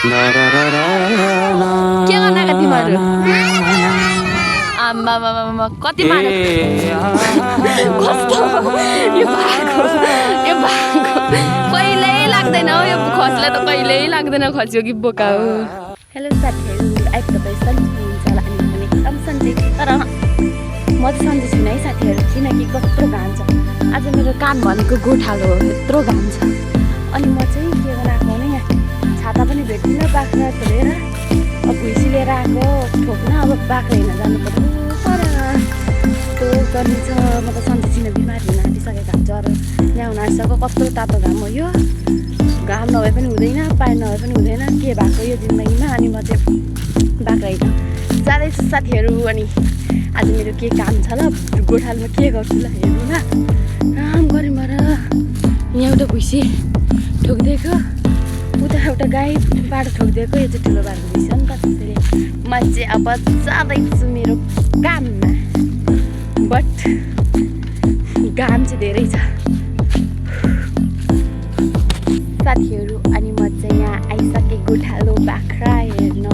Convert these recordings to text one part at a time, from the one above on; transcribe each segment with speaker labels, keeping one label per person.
Speaker 1: के गर्नका तिमीहरू आम्मा कति मार्यो कस्तो यो भागो कहिल्यै लाग्दैन हो यो खसीलाई त कहिल्यै लाग्दैन खस्यो कि बोका हो। हेलो साथीहरू अहिले तपाईँ सन्चै हुनुहुन्छ होला अनि पनि एकदम सन्चै तर म त सन्चै छुइनँ है साथीहरू किनकि कत्रो घाम छ। आज मेरो काम भनेको गोठालो हो यत्रो घाम छ अनि म चाहिँ के गराएको भने यहाँ छाता पनि भेट्दिनँ बाख्रा छोडेर अब भुइँसी लिएर आएको ठोक्न अब बाख्रा हिँड्न जानु पर्यो तर यस्तो गर्नु छ। म त सन्चै छुइनँ बिमार हुन आँटिसकेको घाम ज्वरो यहाँ हुन आँटिसक्यो कत्रो तातो घाम हो यो घाम नभए पनि हुँदैन पानी नभए पनि हुँदैन के भएको यो जिन्दगीमा अनि म चाहिँ बाख्रा हिँड्न जाँदैछु साथीहरू। अनि आज मेरो के काम छ ल गोठालोमा के गर्छु ल हेर्नु न काम गरेँ म र यहाँ एउटा भुइँसी ठोकिदिएको उता एउटा गाई बाटो ठोकिदिएको यो चाहिँ ठुलो बाटो भुइँसी हो नि त त्यसैले म चाहिँ अब जाँदैछु मेरो काममा बट घाम चाहिँ धेरै छ साथीहरू। अनि म चाहिँ यहाँ आइसकेँ गोठालो बाख्रा हेर्न।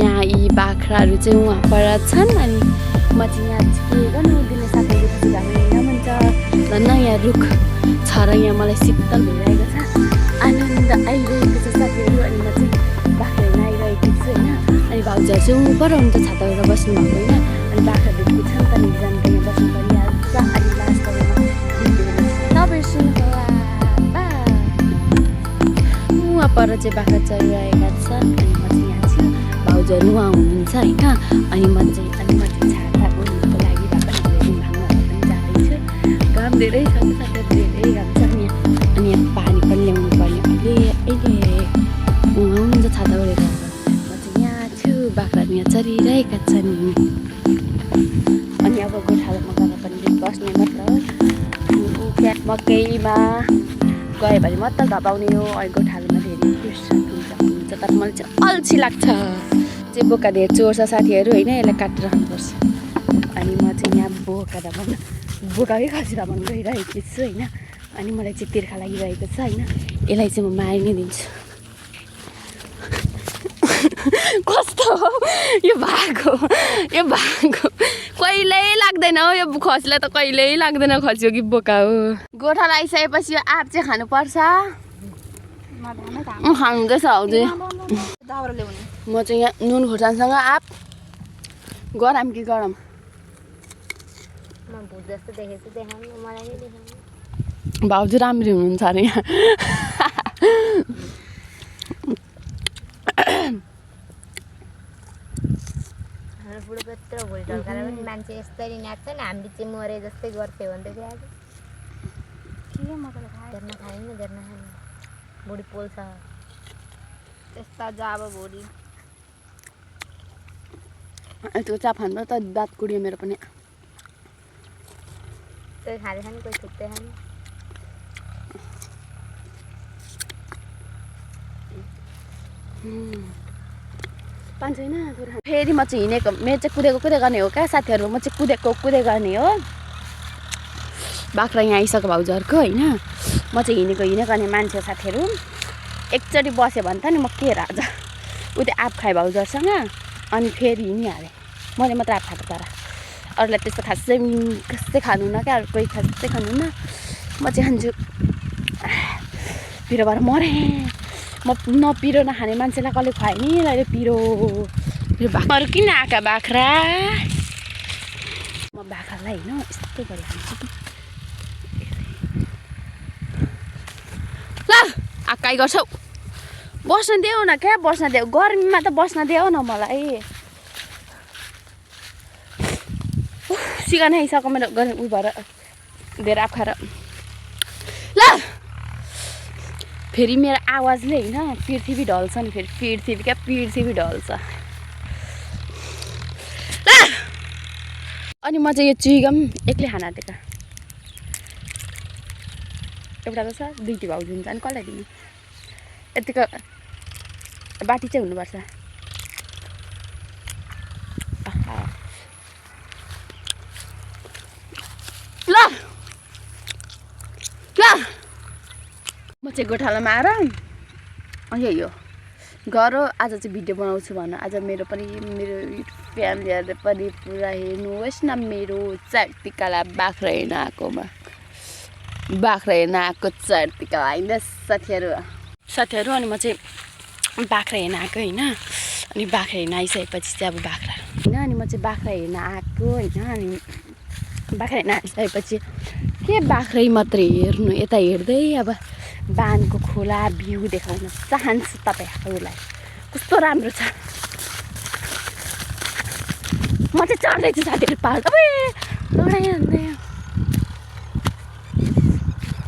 Speaker 1: यहाँ यी बाख्राहरू चाहिँ उहाँ पर छन् अनि म चाहिँ यहाँ के गर्नु दिने साथीहरू पछि घाम हेर्न मन छ धन्न यहाँ रुख छ र यहाँ मलाई शीतल भइरहेको छ आनन्द आइरहेको छ साथीहरू। अनि म चाहिँ बाख्रा हेर्न आइरहेको छु होइन अनि भाउजूहरू चाहिँ ऊ पर हुन्छ छाता गरेर बस्नु भएको होइन अनि बाख्रा भेट्नु छ नि त निजान यहाँ बस्नु परिहाल्छ अनि लास्ट नबिर्सिनु होला उहाँ पर चाहिँ बाख्रा चरिरहेका छन् अनि म चाहिँ यहाँ छु भाउजूहरू उहाँ हुनुहुन्छ होइन अनि म चाहिँ छाता ओर्नुको लागि बाख्राहरू भाङ्गहरू पनि जाँदैछु घाम धेरै छ साथीहरू धेरै घाम छ अनि यहाँ पानी पनि ल्याउनु पर्ने अहिले उहाँ हुन्छ छाता ओरेर म चाहिँ यहाँ छु बाख्राहरू यहाँ चरिरहेका छन् अनि अब गोठालोमा गएर पनि बस्ने मतलब मकैमा गयो भने मात्र धपाउने हो अनि गोठालोमा धेरै हुन्छ तर मलाई चाहिँ अल्छी लाग्छ चाहिँ बोका धेरै चोर्छ साथीहरू होइन यसलाई काटेर खानुपर्छ अनि म चाहिँ यहाँ बोका धपाउन बोकाकै खसी धपाउन गइरहेको छु होइन अनि मलाई चाहिँ तिर्खा लागिरहेको छ होइन यसलाई चाहिँ म मारि नै दिन्छु कस्तो हो यो भागो कहिल्यै लाग्दैन हो यो खसीलाई त कहिल्यै लाग्दैन खस्यो कि बोका हो। गोठालो आइसकेपछि यो आँप चाहिँ खानुपर्छ खानुहुँदैछ हजुर म चाहिँ यहाँ नुन खोर्सानीसँग आँप गरम कि गरम भाउजू राम्री हुनुहुन्छ अरे यहाँ
Speaker 2: बुढो त्यत्रो भोलि ढल्काएर पनि मान्छे यस्तरी नाच्छ नि हामीले चाहिँ मरे जस्तै गर्थ्यो भन्दै आज के मजाले खाएन बुढी पोल्छ त्यस्ता जाब भोलि
Speaker 1: त्यो चाप खानु त दाँत कुडियो मेरो पनि
Speaker 2: कोही खाँदैछ नि कोही थुक्दैछ नि
Speaker 1: पानी छैन फेरि म चाहिँ हिँडेको मेरो चाहिँ कुदेको गर्ने हो क्या साथीहरू म चाहिँ कुदेको गर्ने हो बाख्रा यहाँ आइसक्यो भाउजूहरूको होइन म चाहिँ हिँडेको गर्ने मान्छे हो साथीहरू एकचोटि बस्यो भने त नि म के आज उ त्यो आँप खाएँ भाउजूहरूसँग अनि फेरि हिँडिहालेँ मैले मात्र आँप खाएको तर अरूलाई त्यस्तो खासै खानुहुन्न क्या अरू कोही खासै खानुहुन्न म चाहिँ खान्छु पिरो भएर मरेँ म नपिरो नखाने मान्छेलाई कसले खुवाएँ नि अहिले पिरो बाख्राहरू किन आएका बाख्रा म बाख्रालाई होइन यस्तो गरी खान्छु ल आकाइ गर्छौ बस्न देऊ न क्या बस्न देऊ गर्मीमा त बस्न देऊ न मलाई सिकान आइसक्यो मेरो गर्ने उ भएर धेरै आँप खाएर ल फेरि मेरो आवाजले होइन पृथ्वी ढल्छ नि फेरि पृथ्वी ढल्छ ल अनि म चाहिँ यो चुइगम एक्लै खाना दिएको एउटा त छ दुईटी भाउजू हुन्छ अनि कसलाई दिने यतिको बाटी चाहिँ हुनुपर्छ ल म चाहिँ गोठालोमा आएर यही हो घर आज चाहिँ भिडियो बनाउँछु भन आज मेरो फ्यामिलीहरूले पनि पुरा हेर्नुहोस् न मेरो चारतिकालाई बाख्रा हेर्न आएकोमा बाख्रा हेर्न आएको चारतिका होइन साथीहरू अनि म चाहिँ बाख्रा हेर्न आएको होइन अनि बाख्रा हेर्न आइसकेपछि चाहिँ अब बाख्रा होइन अनि म चाहिँ बाख्रा हेर्न आएको होइन अनि बाख्रा हेर्न आइसकेपछि के बाख्रै मात्रै हेर्नु यता हेर्दै अब बानको खोला भ्यू देखाउन चाहन्छु तपाईँहरूलाई कस्तो राम्रो छ म चाहिँ चढ्दैछु साथीहरू पाहाड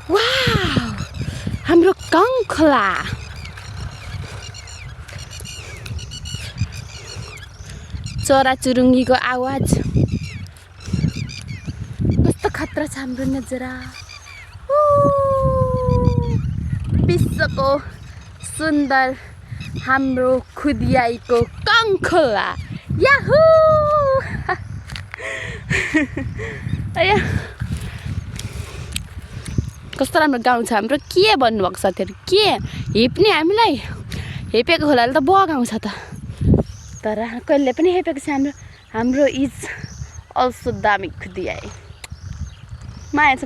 Speaker 1: वाउ हाम्रो कङ्खोला चराचुरुङ्गीको आवाज कस्तो खतरा छ हाम्रो नजरा विश्वको सुन्दर हाम्रो खुदियाईको कङ्खोला याहू कस्तो राम्रो गाउँ छ हाम्रो के भन्नुभएको साथीहरू के हेप्ने हामीलाई हेपेको खोलाले त बगाउँछ त तर कहिले पनि हेपेको छ हाम्रो इज अल्सो दामी खुदियाई माया छ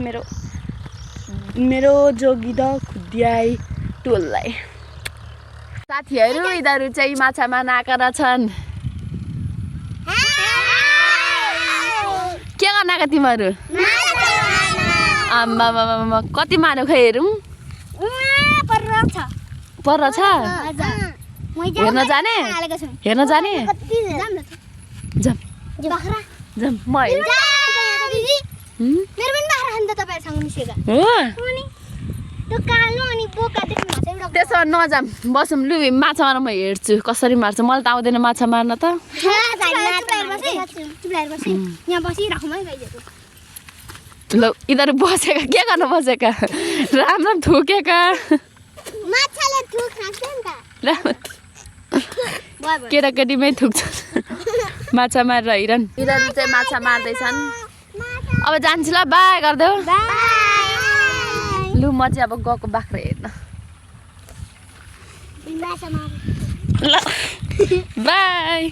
Speaker 1: मेरो जोगिद खुदियाई टोललाई साथीहरू यिनीहरू चाहिँ माछा मार्न आएका रहेछन् के गर्न आएका तिमीहरू आम्मा कति मार्यो खै हेरौँ पर छ हेर्न जाने जाम म त्यसो नजाम बसौँ लु माछा मार्न म हेर्छु कसरी मार्छ मलाई त आउँदैन माछा मार्न त ल यिनीहरू बसेका के गर्न बसेका राम्रो थुकेका केटाकेटीमै थुक्छ माछा मारेर हिरन यिनीहरू चाहिँ माछा मार्दैछन् अब जान्छु ल बाई गरिदेऊ लु म चाहिँ अब गएको बाख्रा हेर्न ल बाई